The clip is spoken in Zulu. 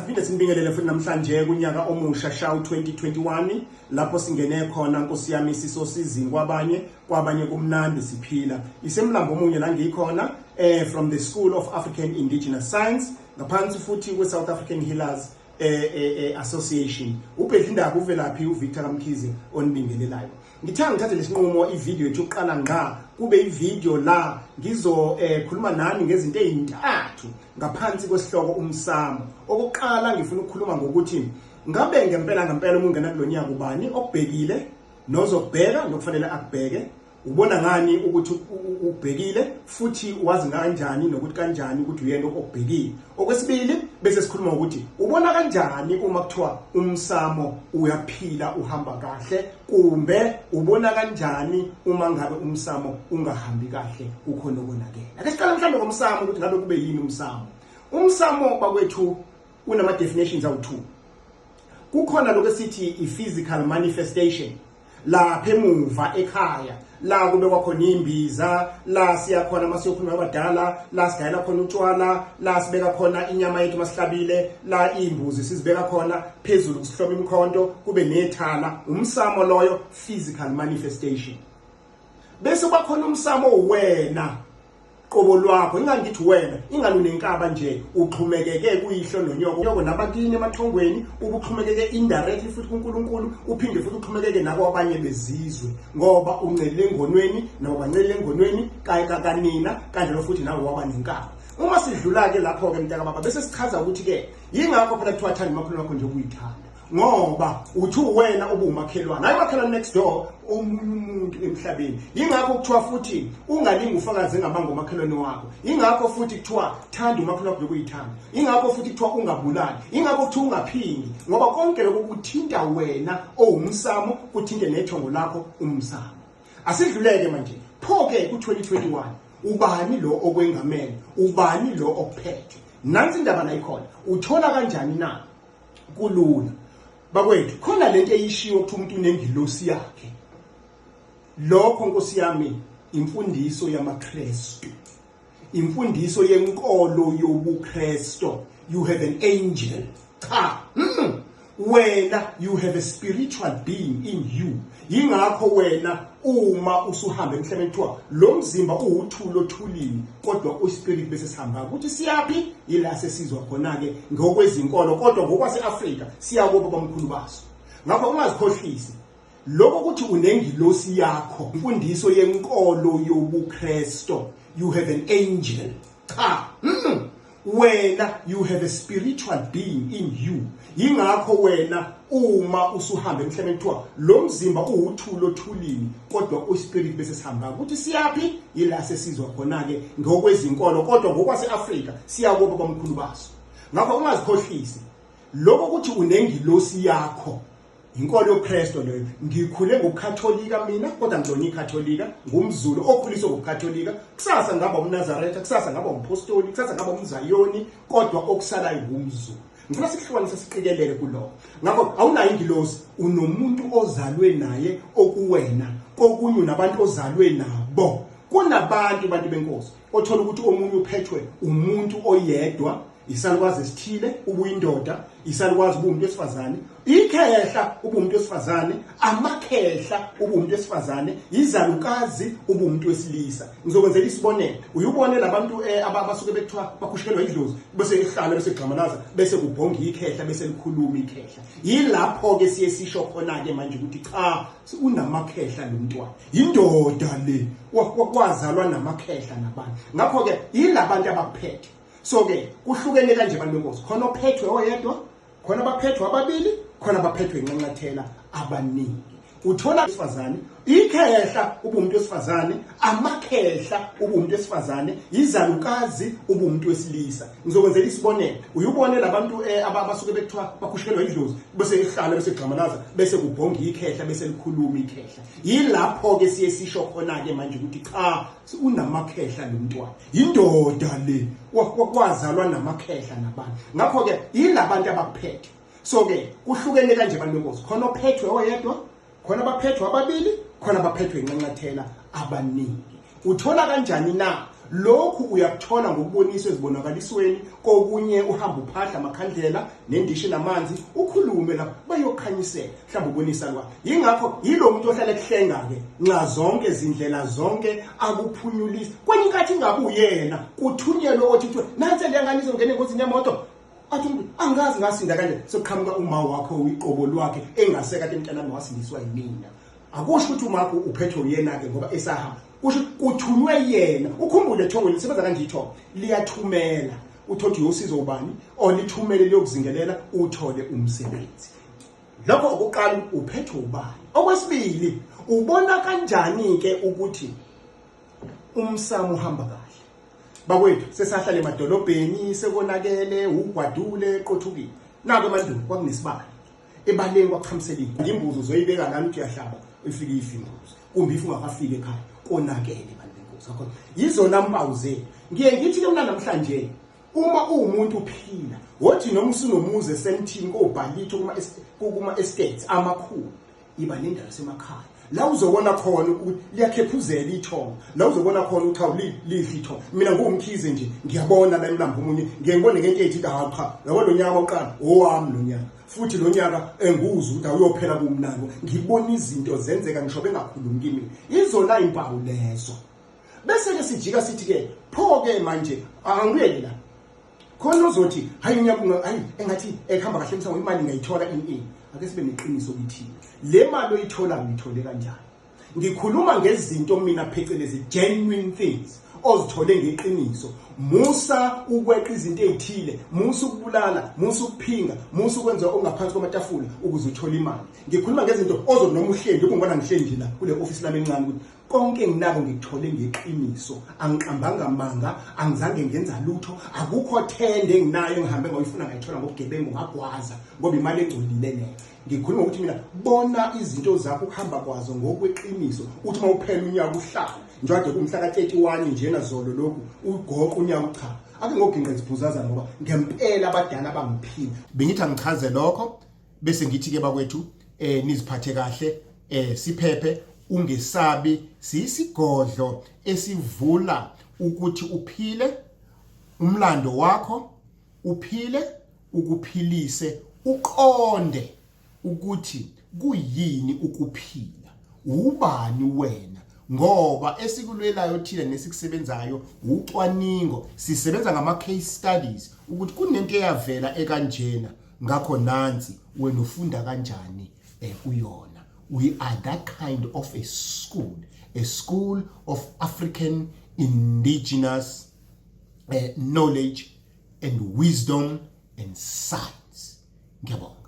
Asiphinde sinibingelele futhi namhlanje kunyaka omusha sha u-2021 lapho singene khona Nkosi yami sisosizini kwabanye kwabanye kumnandi siphila. Isemlambo omunye la ngikhona from the School of African Indigenous Science ngaphansi futhi kwe South African Healers Association. Ubhedlindaba uvelaphi uVictor Kamkhize onibingelelayo. Ngithanda ngithathe lesinqumo ivideo yethu yokuqala ngqa kube ivideo la ngizokhuluma nani ngezinto ezintathu ngaphansi kwesihloko umsamo. Okokuqala ngifuna ukukhuluma ngokuthi ngabe ngempela ngempela uma ungena kulonyaka ubani okubhekile nozokubheka nokufanele akubheke, ubona ngani ukuthi ubhekile futhi wazi kanjani nokuthi kanjani ukuthi uyena okubhekile. Okwesibili bese sikhuluma ukuthi ubona kanjani uma kuthiwa umsamo uyaphila uhamba kahle, kumbe ubona kanjani uma ngabe umsamo ungahambi kahle kukhona okonakele. Ake siqale mhlawumbe ngomsamo ukuthi ngabe kube yini umsamo. Umsamo bakwethu unama definitions awu-2. Kukhona lokho esithi i-physical manifestation lapha emuva ekhaya la kubekwa khona imbiza, la siya khona masiyokhuluma abadala, la sigayela khona utshwala, la sibeka khona inyama yethu masihlabile, la imbuzi sizibeka khona phezulu kusihloma imkhonto kube nethala. Umsamo loyo, physical manifestation. Bese kwakhona umsamo wena qobo lwakho, ingani ngithi wena ingani unenkaba nje uxhumekeke kuyihlo nonyoko nyoko nabakini emathongweni, ubuxhumekeke indirectly futhi kuNkulunkulu, uphinde futhi uxhumekeke nabo abanye bezizwe ngoba uncelile engonweni nabo bancelile engonweni kanina kanjalo futhi nawe waba nenkaba. Uma sidlula ke lapho ke mntaka baba bese sichaza ukuthi ke yingakho phela kuthiwa thanda umakhelwane wakho nje ukuyithanda, ngoba uthi wena ubuwumakhelwane, hayi umakhelwane next door, omunye umuntu emhlabeni. Yingakho kuthiwa futhi ungalingi ufakaze ngamanga umakhelwane wakho. Yingakho futhi kuthiwa thanda umakhelwane wakho nokuyithanda. Yingakho futhi kuthiwa ungabulali. Yingakho kuthiwa ungaphingi, ngoba konke lokho kuthinta wena owumsamo, kuthinte nethongo lakho umsamo. Asidluleke manje pho-ke ku-2021 ubani lo okwengamele, ubani lo okuphethe? Nansi indaba la ikhona, uthola kanjani na? Kulula bakwethu, khona lento eyishiwo ukuthi umuntu unengilosi yakhe. Lokho Nkosi yami imfundiso yamaKristu, imfundiso yenkolo yobuKristu. You have an angel. Cha, wena you have a spiritual being in you. Yingakho wena uma usuhamba emhlabeni kuthiwa lo mzimba uwuthulo othulini, kodwa uspirit bese sihamba ukuthi siyaphi, yila sesizwa khona ke ngokwezinkolo, kodwa ngokwase-Afrika siyakubo bamkhulu baso. Ngakho ungazikhohlisi lokho ukuthi unengilosi yakho, imfundiso yenkolo yobuKristu. You have an angel. Cha, wena you have a spiritual being in you. Yingakho wena uma usuhamba emhlabeni kuthiwa lo mzimba uwuthulo othulini, kodwa uspirit bese sihamba ukuthi siyaphi, yila sesizwa khona ke ngokwezinkolo, kodwa ngokwase-Afrika siyakubo bamkhulu baso. Ngakho ungazikhohlisi lokho ukuthi unengilosi yakho, inkolo yobuKristu leyo. Ngikhule ngobuKatholika mina, kodwa ngilona iKatholika, ngumZulu okhuliswe ngobuKatholika. Kusasa ngaba umNazaretha, kusasa ngaba umpostoli, kusasa ngaba umZayoni, kodwa okusalayo ngumZulu. Ngifuna sikuhlukanise siqikelele kuloko. Ngakho awunayo ingilosi, unomuntu ozalwe naye okuwena, kokunye unabantu ozalwe nabo. Kunabantu bantu benkosi othola ukuthi omunye uphethwe umuntu oyedwa, isalukwazi esithile ubuyindoda, isalukwazi ubuwumuntu wesifazane, ikhehla ubuwumuntu wesifazane, amakhehla ubuwumuntu wesifazane, izalukazi ubuwumuntu wesilisa. Ngizokwenzela isibonelo, uyubone labantu abasuke bekuthiwa bakhushikelwa idlozi, bese ihlala bese gxamalaza bese kubhonga ikhehla bese likhuluma ikhehla. Yilapho ke siye sisho khona ke manje ukuthi cha, unamakhehla lo mntwana, indoda le wazalwa namakhehla nabantu. Ngakho ke yilabantu abakuphethe. So ke kuhlukene kanje abantu benkosi, khona ophethwe oyedwa, khona abaphethwe ababili, khona abaphethwe inxanxathela abaningi. Uthola isifazane, ikhehla ubuwumuntu wesifazane, amakhehla ubuwumuntu wesifazane, izalukazi ubuwumuntu wesilisa. Ngizokwenzela isibonelo, uyubone labantu abasuke bekuthiwa bakhushikelwa idlozi, bese ihlala bese gxamalaza bese kubhonga ikhehla bese likhuluma ikhehla. Yilapho ke siye sisho khona ke manje ukuthi cha, unamakhehla lo mntwana, indoda le wazalwa namakhehla nabantu. Ngakho ke yilabantu abakuphethe. So ke kuhlukene kanje abantu benkosi, khona ophethwe oyedwa, khona abaphethwe ababili, khona abaphethwe inxanxathela abaningi. Uthola kanjani na? Lokhu uyakuthola ngokuboniswa ezibonakalisweni, kokunye uhamba uphahla amakhandlela nendishi namanzi, ukhulume lapho bayokhanyisela, mhlawumbe ubonisa kwa. Yingakho yilo muntu ohlala ekuhlenga-ke nxa zonke zindlela zonke akuphunyulisa. Kwenye inkathi ingabe uyena kuthunyelwe othi kuthiwe nansi le ngane izongena engozini yemoto, athi umuntu angazi ngasinda kanje, sekuqhamuka uma wakho uyiqobo lwakhe engaseka athi mntanami wasindiswa yimina. Akusho ukuthi umakho uphethwe uyena-ke ngoba esahamba, kusho kuthunywe yena. Ukhumbule ethongweni lisebenza kanje ithongo, liyathumela uthole ukuthi uyosizo ubani or lithumele liyokuzingelela uthole umsebenzi. Lokho okokuqala, uphethwe ubani. Okwesibili, ubona kanjani-ke ukuthi umsamo uhamba kahle? Bakwethu, sesahlala emadolobheni, sekonakele, ugwadule qothukile. Nako emandulo kwakunesibani ebaleni, kwakuchamisela imbuzi, uzoyibeka lana uthi uyahlaba ifike ife imbuzi, kumbe ife ungakafiki ekhaya, konakele bantu benkosi. Ngakho yizona mpawu zethu. Ngiye ngithi ke mina namhlanje, uma uwumuntu uphila, wothi noma usunomuzi eSandton kobhalitho kuma estates amakhulu, iba nendawo yasemakhaya la uzobona khona ukuthi liyakhephuzela ithongo, la uzobona khona ukuthi awu lihle ithongo. Mina nguwumkhize nje, ngiyabona la emlambo omunye, ngiye ngibone ngento ethi hawu cha, yabo lo nyaka oqala owami lo nyaka, futhi lo nyaka enguza ukuthi awuyophela kumnandi. Ngibona izinto zenzeka ngisho bengakhulumi kimi, izona impawu lezo. Bese ke sijika sithi ke pho ke manje angiyeli la khona uzothi hayi unyaka hayi engathi ekuhamba kahle emsamo imali ngayithola ini. Ake sibe neqiniso kithina, le mali oyithola uyithole kanjani? Ngikhuluma ngezinto mina phecelezi genuine things ozithole ngeqiniso. Musa ukweqa izinto ezithile, musa ukubulala, musa ukuphinga, musa ukwenza okungaphansi kwamatafula ukuze uthole imali. Ngikhuluma ngezinto ozothi noma uhleli, ukungibona ngihleli nje la kule office lami encane, ukuthi konke enginako ngikuthole ngeqiniso, angiqambanga manga, angizange ngenza lutho, akukho thende enginayo engihambe ngoyifuna ngayithola ngobugebengu ngagwaza, ngoba imali engcolile leyo. Ngikhuluma ukuthi mina bona izinto zakho ukuhamba kwazo ngokweqiniso, uthi uma uphela unyaka uhlala njengoba kumhla ka-31 njena zolo lokhu ugoqa unyaka, cha ake ngoginqa izibhuzazana ngoba ngempela abadala bangiphile. Bengithi angichaze lokho bese ngithi ke bakwethu niziphathe kahle, siphephe, ungesabi, siyisigodlo esivula ukuthi uphile umlando wakho, uphile ukuphilise, uqonde ukuthi kuyini ukuphila, ubani wena, ngoba esikulwelayo thina nesikusebenzayo ucwaningo, sisebenza ngama case studies ukuthi kunento eyavela ekanjena, ngakho nansi wena ufunda kanjani kuyona. We are that kind of a school, a school of African indigenous knowledge and wisdom and science. Ngiyabonga.